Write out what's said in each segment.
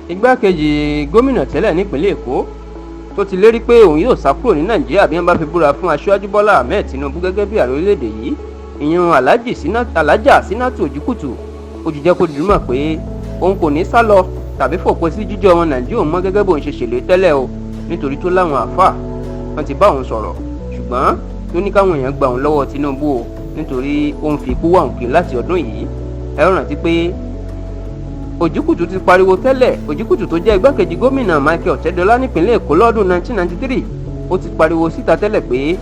Igbákejì gómìnà tẹ́lẹ̀ nípínlẹ̀ Èkó tó ti lérí pé òun yóò sá kúrò ní Nàìjíríà bí wọ́n bá fi búra fún Aṣíwájú Bọ́lá Ahmed Tinubu gẹ́gẹ́ bí ààrẹ orílẹ̀-èdè yìí, ìyẹn Alhaja Sinatu Ojúkùtù, ó ti jẹ́ kó di mímọ̀ pé òun kò ní sá lọ tàbí fòpin sí jíjẹ́ ọmọ Nàìjíríà mọ́ gẹ́gẹ́ bóun ṣe ṣèlérí tẹ́lẹ̀ o, nítorí tó láwọn àáfàá wọ́n ti bá òun sọ̀rọ̀, ṣùgbọ́n tó ní káwọn èèyàn gba òun lọ́wọ́ Tinubu o, nítorí ó ń fi ikú wá òun kiri láti ọdún yìí. Ẹ rántí pé Ojúkùtù ti pariwo tẹ́lẹ̀. Ojúkùtù tó jẹ́ igbákejì gómìnà Michael Ọ̀tẹ́dọ́lá nípínlẹ̀ Èkó lọ́dún 1993, ó ti pariwo síta tẹ́lẹ̀ pé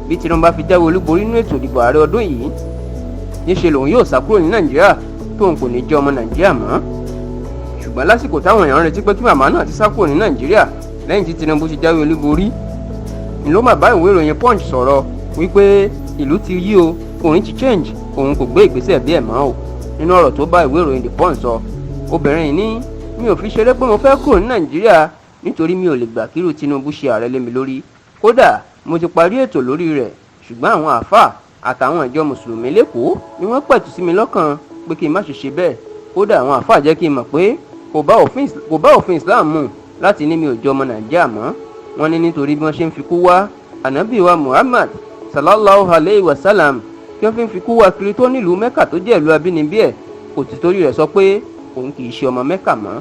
bí Tinubu bá fi jáwé olúborí nínú ètò ìdìbò ààrẹ ọdún yìí, níṣe lòun yóò sá kúrò ní Nàìjíríà, tóun kò ní jẹ́ ọmọ Nàìjíríà mọ́. Ṣùgbọ́n lásìkò táwọn èèyàn ń retí pé kí màmá náà ti sá kúrò ní Nàìjíríà lẹ́yìn tí Tinubu ti jáwé olúborí ni ló mà bá ìwé ìròyìn Punch sọ̀rọ̀ wípé ìlú ti yí o, òun ti change, òun kò gbé ìgbésẹ̀ bí ẹ̀ mọ́ o. Nínú ọ̀rọ̀ tó bá ìwé ìròyìn The Punch sọ, obìnrin yìí ní, "Mi ò fi ṣeré pé mo fẹ́ kúrò ní Nàìjíríà, nítorí mi ò lè gbà kírú Tinubu ṣe ààrẹ lé mi lórí. Kódà mo ti parí ètò lórí rẹ̀, ṣùgbọ́n àwọn àáfàá àtàwọn ìjọ mùsùlùmí l'Ékòó ni wọ́n pẹ̀tù sí mi lọ́kàn pé kí n má ṣe ṣe bẹ́ẹ̀. Kódà àwọn àáfàá jẹ́ kí n mọ̀ pé kò bá òfin Islam mu láti ní mi ò jẹ́ ọmọ Nàìjíríà mọ́. Wọ́n ní nítorí bí wọ́n ṣe ń fikú wá Ànábì wa Muhammad sallallahu alayhi wa sallam, tí wọ́n fi ń fikú wá kiri tó nílùú Mẹ́kà tó jẹ́ ìlú abínibí ẹ̀, kò sì torí rẹ̀ sọ pé òun kì í ṣe ọmọ Mẹ́kà mọ́.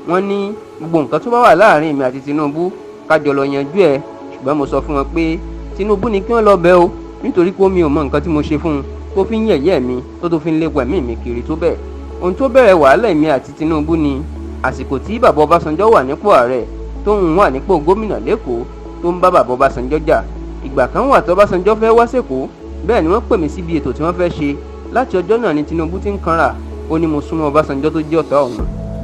Wọ́n ní gbogbo nǹkan tó bá wà láàrin mi àti Tinubu, kájọ lọ yanjú ẹ̀, ṣùgbọ́n mo sọ fún wọn pé Tinubu ni kí wọ́n lọ bẹ̀ o, nítorí pé mi ò mọ nǹkan tí mo ṣe fún un tó fi ń yẹ̀yẹ́ mi, tó fi ń lépa ẹ̀mí mi kiri tó bẹ́ẹ̀. Ohun tó bẹ̀rẹ̀ wàhálà èmi àti Tinubu ni àsìkò tí bàbá Ọbásanjọ́ wà nípò ààrẹ, tóun wà nípò gómìnà l'Ékòó, tó ń bá bàbá Ọbásanjọ́ jà. Ìgbà kan wà tó Ọbásanjọ́ fẹ́ wá sÉkòó, bẹ́ẹ̀ ni wọ́n pè mí síbi ètò tí wọ́n fẹ́ ṣe. Láti ọjọ́ náà ni Tinubu ti ń kanra, ó ní mo súnmọ́ Ọbásanjọ́ tó jẹ́ ọ̀tá òun.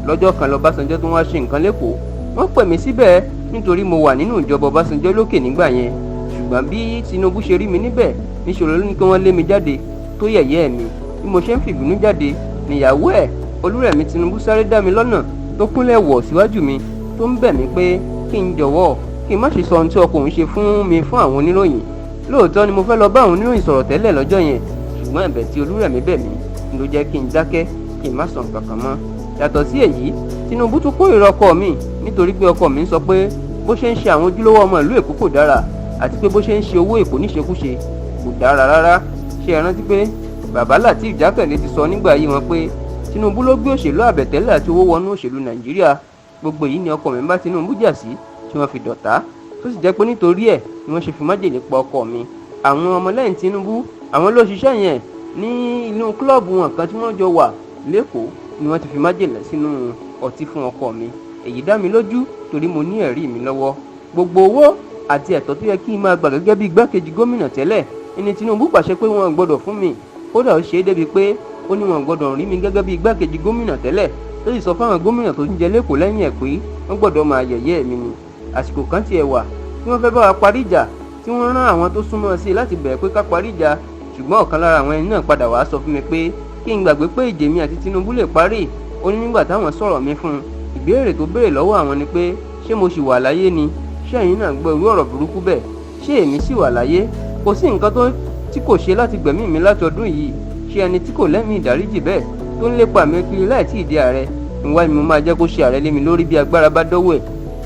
Lọ́jọ́ kan lọ́básanjọ́ tó wá ṣe nǹkan l'Ékòó, wọ́n pè mí síbẹ̀ nítorí mo wà nínú ìjọba Ọbásanjọ́ lókè nígbà yẹn. Ṣùgbọ́n bí Tinubu ṣe rí mi níbẹ̀, níṣòro ló ní kí wọ́n lé mi jáde, tó yẹ̀yẹ́ mi. Bí mo ṣe ń fìbínú jáde, níyàwó ẹ̀ Olúrẹ̀mí Tinubu sáré dá mi lọ́nà, tó kúnlẹ̀ wọ̀ síwájú mi, tó ń bẹ̀ mí pé kí n jọ̀wọ́, kí n má ṣe sọ ohun tí ọkọ òun ṣe fún mi fún àwọn oníròyìn. Lóòótọ́ ni mo fẹ́ lọ bá àwọn oníròyìn sọ̀rọ̀ tẹ́lẹ̀ lọ́jọ́ yẹn, ṣùgbọ́n ẹ̀bẹ̀ tí Olúrẹ̀mí bẹ̀ mí ló jẹ́ kí n dákẹ́, kí n má sọ nǹkan kan mọ́. Yàtọ̀ sí èyí, Tinubu tún kórìíra ọkọ mi, nítorí pé ọkọ mi ń sọ pé bó ṣe ń ṣe àwọn ojúlówó ọmọ ìlú Èkó kò dára, àti pé bó ṣe ń ṣe owó Èkó níṣekúṣe kò dára rárá. Ṣé ẹ rántí pé bàbá Lateef Jákàndé ti sọ nígbà yìí wọn pé Tinubu ló gbé òṣèlú àbẹ̀tẹ́lẹ̀ àti owó wọnú òṣèlú Nàìjíríà? Gbogbo èyí ni ọkọ mi bá Tinubu jà sí tí wọ́n fi dọ̀tá, tó sì jẹ́ pé nítorí ẹ̀ ni wọ́n ṣe fi májèlé pa ọkọ mi. Àwọn ọmọlẹ́yìn Tinubu, àwọn ló ṣiṣẹ́ yẹn ní inú club wọn kan tí wọ́n jọ wà l'Ékòó ni wọ́n ti fi májèlé sínú ọtí fún ọkọ mi. Èyí dá mi lójú torí mo ní ẹ̀rí mi lọ́wọ́. Gbogbo owó àti ẹ̀tọ́ tó yẹ kí n máa gbà gẹ́gẹ́ bí igbákejì gómìnà tẹ́lẹ̀ ẹni Tinubu pàṣẹ pé wọn gbọ́dọ̀ fún mi. Kódà ó ṣe é débi pé ó ní wọn gbọ́dọ̀ rí mi gẹ́gẹ́ bí igbákejì gómìnà tẹ́lẹ̀, tó sì sọ fáwọn gómìnà tó ń jẹ l'Ékòó lẹ́yìn ẹ̀ pé wọ́n gbọ́dọ̀ máa yẹ̀yẹ́ mi ni. Àsìkò kan tiẹ̀ wà tí wọ́n fẹ́ bá wa parí ìjà, tí wọ́n rán àwọn tó súnmọ́ sí i láti bẹ̀rẹ̀ pé ká parí ìjà, ṣùgbọ́n ọ̀kan lára àwọn ẹni náà padà wàá sọ fún mi pé kí n gbàgbé pé ìjà èmi àti Tinubu lè parí. Ó ní nígbà táwọn sọ̀rọ̀ mi fún un, ìbéèrè tó béèrè lọ́wọ́ àwọn ni pé ṣé mo sì wà láyé ni? Ṣé ẹ̀yin náà gbọ́ irú ọ̀rọ̀ burúkú bẹ́ẹ̀? Ṣé èmi sì wà láyé? Kò sí nǹkan tó tí kò ṣe láti gbẹ̀mí mi láti ọdún yìí. Ṣé ẹni tí kò lẹ́mìí ìdáríjì bẹ́ẹ̀, tó ń lépa mi kiri láì tí ì di ààrẹ ìwà ni mo máa jẹ́ kó ṣe ààrẹ lé mi lórí bí agbára bá dọ́wọ́ ẹ̀?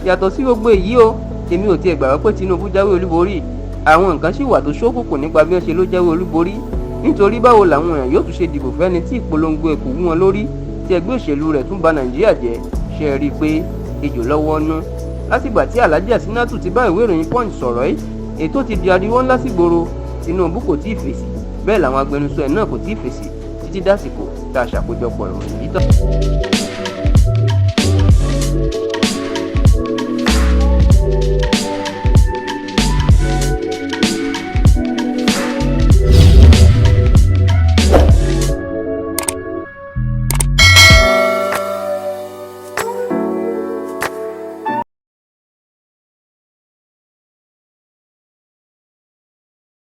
Yàtọ̀ sí gbogbo èyí o, èmi ò tiẹ̀ gbàgbọ́ pé Tinubu jáwé olúborí. Àwọn nǹkan sì wà tó ṣókùnkùn nípa bí wọ́n ṣe ló jáwé olúborí, nítorí báwo làwọn èèyàn yóò tún ṣe dìbò fẹ́ni tí ìpolongo ẹ̀ kò wú wọn lórí, tí ẹgbẹ́ òṣèlú rẹ̀ tún ba Nàìjíríà jẹ́? Ṣe rí i pé ejò lọ́wọ́ nú? Látìgbà tí Alhaji Sinatu ti bá ìwé ìròyìn Punch sọ̀rọ̀ yìí, ètò ti di ariwo ńlá sígboro. Tinubu kò tí ì fèsì, bẹ́ẹ̀ làwọn agbẹnusọ ẹ̀ náà kò tí ì fèsì títí dásìkò tá a ṣàkójọpọ̀ ìròyìn yìí tán.